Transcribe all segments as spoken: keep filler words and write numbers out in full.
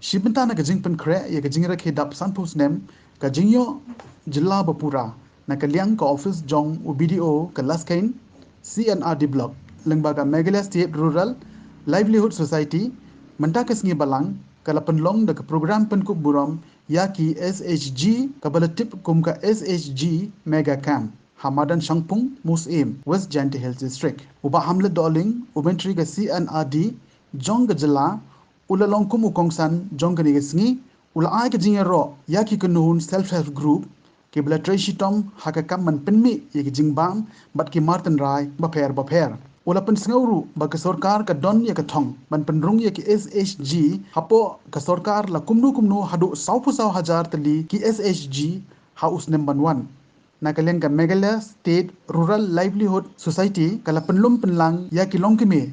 Shi bynta na ka jingpynkhreh ïa ka jingrakhe dap sanphew snem ka jingïoh jylla bapura na ka liang ka office jong u B D O ka Laskein C and R D Block lyngba ka Meghalaya State Rural Livelihood Society, mynta ka sngi Balang ka la pynlong da ka program pynkup burom ïa ki S H G kaba la tip kum ka S H G Mega Camp ha madan Shangpung, Museum, West Jaintia Hills District. U Bah Hamlet Dohling, u Myntri ka C and R D jong ka jylla, u la long kum u kongsan jong kane ka sngi, u la ai ka jingïaroh ïa ki kynhun self help group kiba la trei shitom ha ka kam ban pynmih ïa ki jingbam bad ki mar tynrai bapher bapher. U la pynsngew ruh ba ka sorkar ka don ïa ka thong ban pynrung ïa ki S H G hapoh ka sorkar la kumno kumno haduh sawphew saw hajar tylli ki S H G ha u snem ban wan. Na ka liang ka Meghalaya State Rural Livelihood Society ka la pynlum pynlang ïa ki longkmie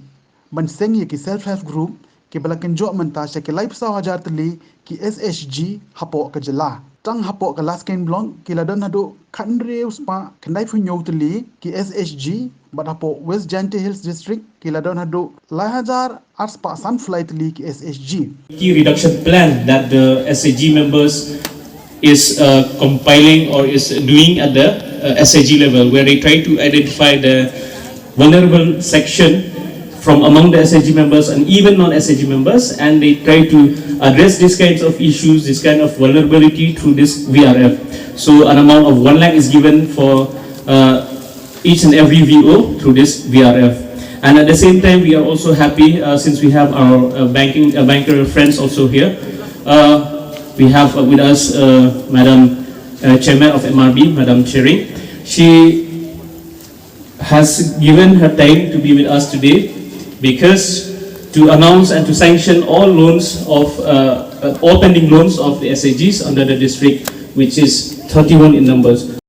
ban seng ïa ki self help group kiba la kynjoh mynta sha ki laiphew saw hajar tylli ki S H G hapoh ka jylla. Tang hapoh ka Laskein Block ki la don haduh khathynriew spah khyndaiphew hynñiew tylli ki S H G bad hapoh West Jaintia Hills District ki la don haduh lai hajar ar spah sanphew lai tylli ki S H G. Key reduction plan that the S H G members is uh, compiling or is doing at the uh, S H G level, where they try to identify the vulnerable section from among the S H G members and even non-S H G members, and they try to address these kinds of issues, this kind of vulnerability through this V R F. So an amount of one lakh is given for uh, each and every V O through this V R F. And at the same time, we are also happy uh, since we have our uh, banking uh, banker friends also here. Uh, we have uh, with us uh, Madam uh, Chairman of M R B, Madam Chering. She has given her time to be with us today because to announce and to sanction all loans of uh, uh, all pending loans of the S H Gs under the district, which is thirty-one in numbers.